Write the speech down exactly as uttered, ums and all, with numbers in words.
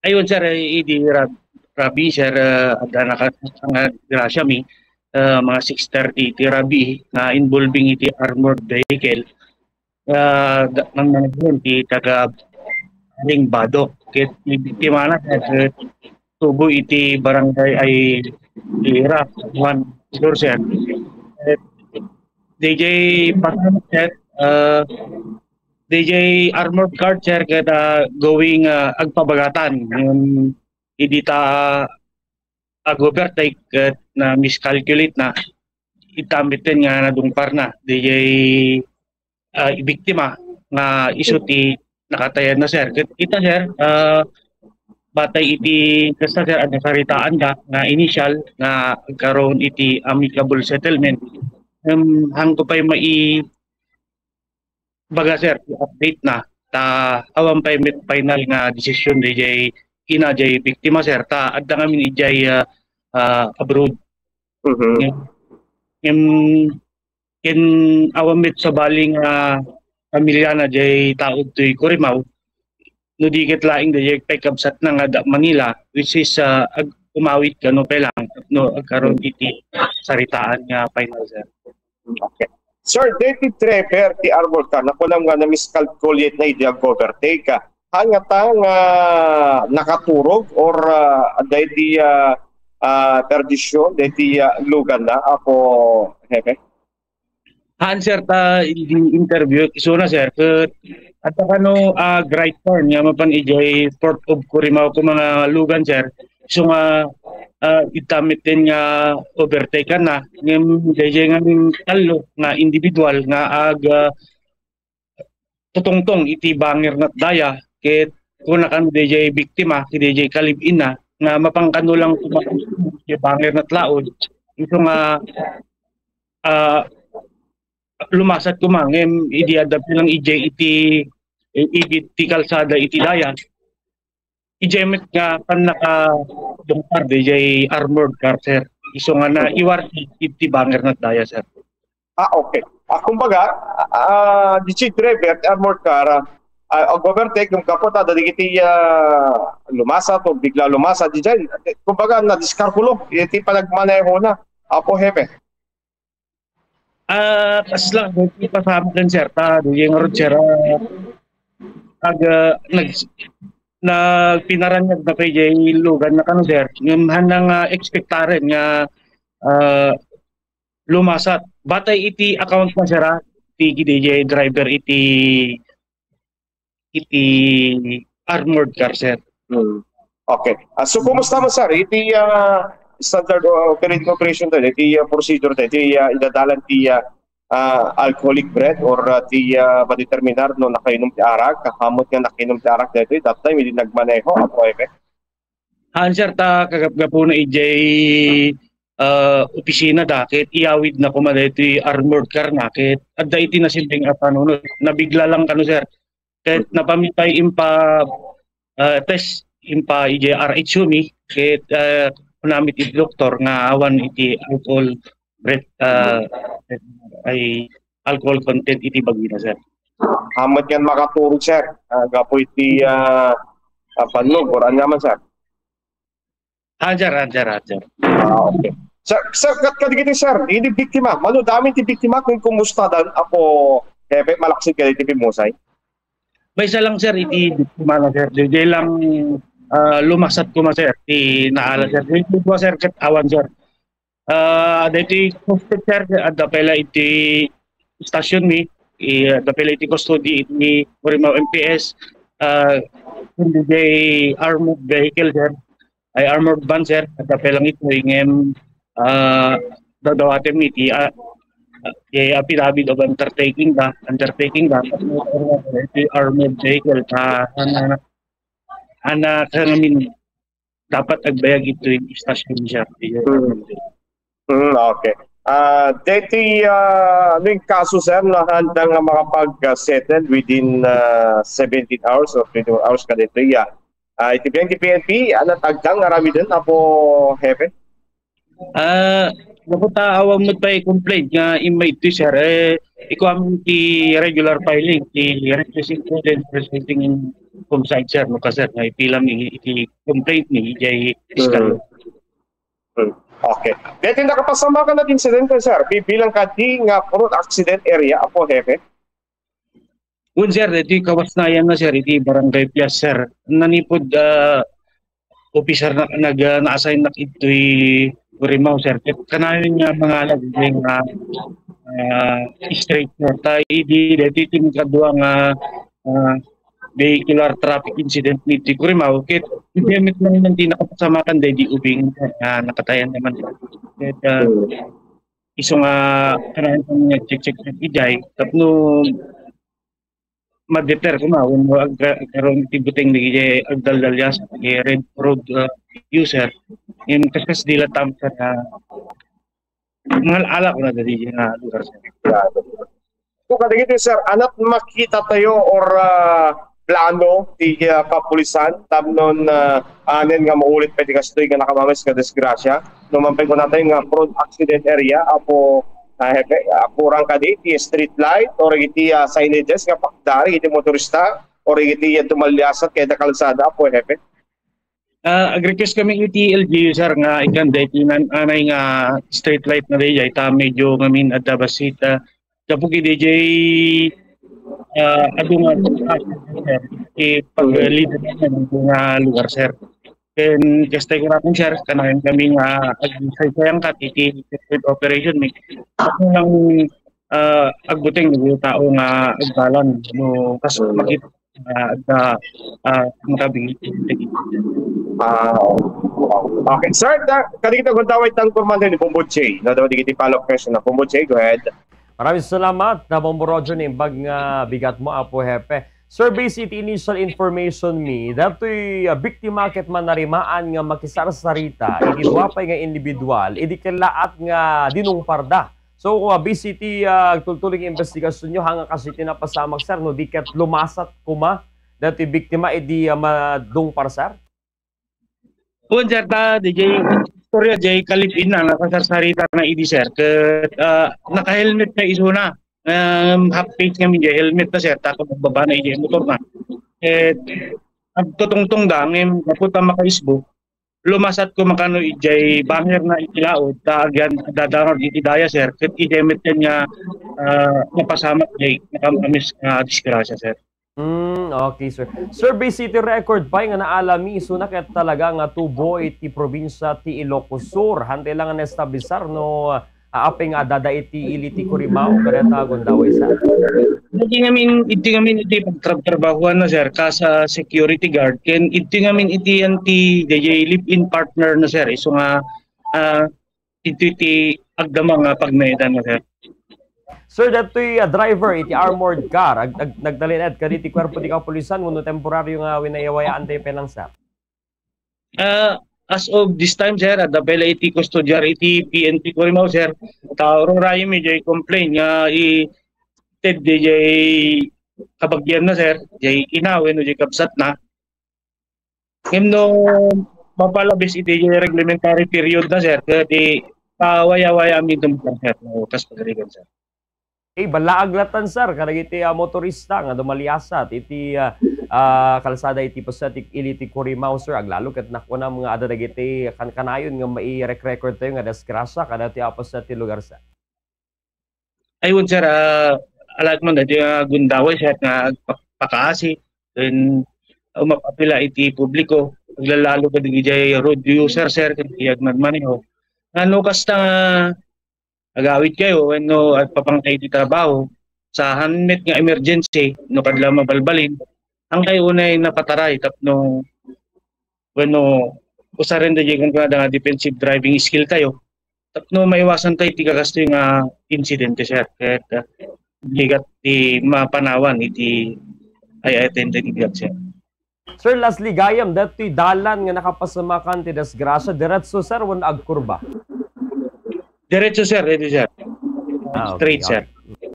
Ayun, sir, eh, idi rab-, rabii, sir, eh, adda naka-, nga disgrasya mi, eh, mga six thirty iti rabii nga involving iti armored vehicle. Ah, da-, nang nanagdun ti taga Ring Badok. Ket ni biktimana, sir, ket tubo iti barangay ay Ira, Juan Sur, sir. Ket D J Pasan, sir, ah, D J armored car, sir, ket, ah, going, ah, agpabagatan. Ngem idi ta ag-overtake ket na-miscalculate na, ita metten nga nadungparna, D J, ah, biktima nga isu ti nakatayan na, sir. Ket ita, sir, ah, batay iti kasta, sir, adda saritaanda nga initial nga agkaroon iti amicable settlement. Em, haanko pay mai-, baga, sir, ti update na. Ta awan pay met final nga desisyon dayjay ina jay biktima, sir. Ta adda ngamin idiay, ah, ah, abroad. Mhm. Ngem, ngem, ken awan met sabali nga pamiliana jay tao toy Curimaw. No di ket laeng dayjay pay kabsatna nga adda Manila, which is, ah, ag-, umawit kano pay lang no agkaroon iti saritaan nga final, sir. Okay. Sir, daytoy driver ti armored car, nakunam nga na-miscalculate na idi ag-overtake. Haan ngata nga nakaturog or, ah, daytoy, ah, ah, perdisyon, daytoy, ah, lugan na, Apo Hepe? Haan, sir, ta idi interview, isuna, sir, ket adda kano, ah, right turn nga mapan idiay Port of Curimaw ko mga lugan, sir. Isu nga, ah, ita metten nga overtake na. Ngem dayjay ngamin tallo nga individual nga ag, ah, tutungtong iti banger nat daya, ket kuna kan dayjay biktima, ket dayjay kalib-inna, nga mapan kano lang tumakbo iti banger nat laod. Isu nga, ah, lumasat koma, ngem idi adda lang idiay iti, iti kalsada iti daya. Idiay met nga pannakadungpar dayjay armored car, sir. Isu nga naiwarti iti banger nat daya, sir. Ah, okay. Ah, kumbaga, ah, dayjay driver ti armored car, ah, ag-overtake, ngem gapu ta dagiti, ah, lumasat o bigla lumasat, dayjay, kumbaga, nadiskalkulo iti panagmanehona, Apo Hepe. Ah, kasla, daytoy pasamak ken, sir, ta, dayjay ngarud, sir, ah, ag, ah, nag-, nagpinaraniag na pay jay lugan na kano, sir. Ngem haan nga ekspektaren nga, ah, lumasat. Batay iti account na, sir, ah, ti dayjay driver iti iti armored car, sir. Hmm. Okay. Ah, so, kumusta man, sir? Iti, ah, standard, ah, operating operation tayo, iti, ah, procedure tayo, iti, ah, idadalan ti, ah, ah, alcoholic breath or, ah, ti, ah, madeterminar no nakainom ti arak, kakamot nga nakainom ti arak daytoy, that time, idi nagmaneho, Apo Hepe? Haan, sir, ta kagapgapuna idiay, ah, opisina da, ket iyawid na koma daytoy armored car na, ket adda iti nasimreng a panunot. Nabigla lang kano, sir. Ket napami pay impa, ah, test, impa idiay R H U mi, ket, ah, kunami ti doktor nga awan iti alcohol breath, ah, ay alcohol content iti bagina, sir. Haan met nga makaturog, sir, ah, gapu iti, ah, ah, bannog or ania man, sir? Haan, sir, haan, sir, haan, sir. Ah, okay. Sir, sir, kad-, kadagiti, sir, idi biktima, mano amin ti biktima, ken kumusta dan, Apo Hepe, malaksid kadagiti pimmusay? Maysa lang, sir, iti biktima na, sir. Dayjay lang, ah, lumasat koma, sir, ti naala, sir. Dayjay dua, sir, ket awan, sir. Ah, daytoy suspect, sir, adda pay la iti station mi, i-, adda pay la iti custody iti Borimao M P S, ah, kundi jay armored vehicle, sir. Ay, armored van, sir. Adda pay lang itoy, ngem, ah, dadawaten mi iti, ah, jay affidavit of undertaking da, undertaking da, iti armored vehicle, ta, ana, ana, kanamin, dapat agbayag itoy station, sir. Hmm. Hmm, okay. Ah, deti, ah, no inkaso, sir, no, haanda nga makapag-settle within, ah, seventeen hours or twenty-four hours kadaytoy, ah, ah, iti P N P, ah, natagda nga aramiden, Apo Hepe? Ah, Gapu ta awan met pay complaint nga immay iti, sir, eh, ikuam ti regular filing, ti reckless imprudence resulting in homicide, sir, no ka, sir, nga ipilam iti complaint mi, ijay fiscal. Mm. Mm. Okay. Deti nakapasamakan nga insidente, sir, bibilang kadi nga road accident area, Apo Hepe? Wen, sir, iti kawasnayan na, sir, iti Barangay Pias, sir. Nanipod, ah, officer na, nag, ah, na-assign na itoy Borimao, sir. Ket kanayon nga mangalag iti nga, ah, straight, sir. Ta idi, deti ti kadua nga, ah, vehicular traffic incident ni iti Borimao. Ket, iti met man ti nakapasamakan, deti ubing, sir, ah, nakatayan naman. Ket, ah, isu nga kanayon nga check-check ijay, tapno ma-deter koma wenno agka-, agkaroon iti buteng dagiti agdaldalias, dagiti red road, uh, user. Ngem kaskas di latta, sir, nga mangal-ala koma dagiti nga lugar, sir. So, kadagiti, sir, ania ti makitatayo or, ah, plano ti, ah, kapulisan tapno, ah, anen nga maulit pay ti kastoy nga nakamamis nga disgrasya? No man pay kunatayo nga prone accident area, Apo, ah, Hepe, ah, kurang kadi ti street light or iti, ah, signages nga pakdari iti motorista or iti, ah, tumalliasat kadagiti kalsada, Apo Hepe? Ah, ag-request kami iti L G U, sir, nga ikkan daytoy nan-anay nga street light na dayjay, ta medyo ngamin adda bassit, ah, gapu iti dayjay, ah, adu nga, sir, iti pag-lead nga lugar, sir. Ken kasta kunakon, sir, kanayon kami nga agsaysayangkat iti operation mi. Ako lang, ah, agbuteng iti tao nga agbalang no kas makita, ah, adda, ah, makabi. Ah, okay. Sir, da, kadagiti gundaway, tan kurmante ni Bombo J. No, daw digiti follow-up question na Bombo J. Go ahead. Maraming salamat, na Bombo Roger, na imbag nga bigat mo, Apo Hepe. Sir, based iti initial information mi, datoy, ah, biktima ket manarimaan nga makisarsarita iti dua pay nga individual idi kellaat nga dinungparda. So, ah, based iti, ah, agtultuloy nga investigasyon nyo, haan nga kas iti napasamak, sir, no di ket lumasat koma datoy biktima idi, ah, madungpar, sir? Wen, sir, ta, dayjay istorya, dayjay ka-live-in na, nakasarsarita na idi, sir. Ket, ah, naka-helmet na isuna. Um, half face ngamin, dayjay helmet na, sir, ta kumagbaba na ijay motor na. Ket, agtutungtong da, ngem, gapu ta makaisbo, lumasat koma kano ijay banger na iti laod, ta agyan, dadanor iti daya, sir. Ket ijay met ken nga, ah, napasamak, dayjay, nakamamis nga disgrasya, sir. Hmm, okay, sir. Sir, based iti record pay nga naalami, isuna ket talaga nga tubo iti probinsia ti Ilocos Sur. Hantay lang nga naestablisar no, ah, apay nga adda iti ili ti Corimao, kadata gundaway, sir. Idi ngamin, idi ngamin iti pagtrab-, trabahuan na, sir, kas security guard, ken idi ngamin iti anti, dayjay live-in partner na, sir, isu nga, ah, iti ti agdama nga pagnaedan na, sir. Sir, datoy, ah, driver iti armored car, ag-, ag-, nagtalinaed kadi ti kuerpo ti kapulisan wenno temporario nga winayawayaan tayo penang, sir? Ah, as of this time, sir, adda pay la iti kustodiar iti P N P Corimao, sir. Ta urayem ijay complaint nga i-, ted ijay kabagian na, sir, ijay ina wenno ijay kabsat na. Ngem no mapalabis iti reglementary period na, sir, ket di pawaya-waya amin tumukar, sir, no kas pagarigan, sir. Eh, ballaag latan, sir, kadagiti, ah, motorista nga dumaliasat iti, ah, ah, kalsada iti paset ti, ili ti Corimao, sir, aglalo ket nakunam nga adda dagiti kankanayon nga mairek-record tayo nga disgrasya kadagiti, ah, paset ti lugar, sir. Ay, wen, sir, ah, alaek man daytoy nga gundaway, sir, nga agpakaasi ken umapapila iti publiko, aglalalo kadagiti road user, sir, ken ti agmanmaneho. Nga no kasta nga agawidkayo wenno agpapanka iti trabaho, saan met nga emergency, no kadla mabalbalin, haankayo unay napataray tapno wenno usaren dayjay kunkunada nga defensive driving skill tayo tapno maiwasan tayo iti kakastoy nga insidente, sir. Ket, ah, bigat ti mapanawan iti ay attended event, sir. Sir, lastly gayam, datoy dalan nga nakapasamakan ti disgrasya, diretso, sir, wenno agkurba? Diretso, sir, diretso, sir. Ah, okay. Straight, sir.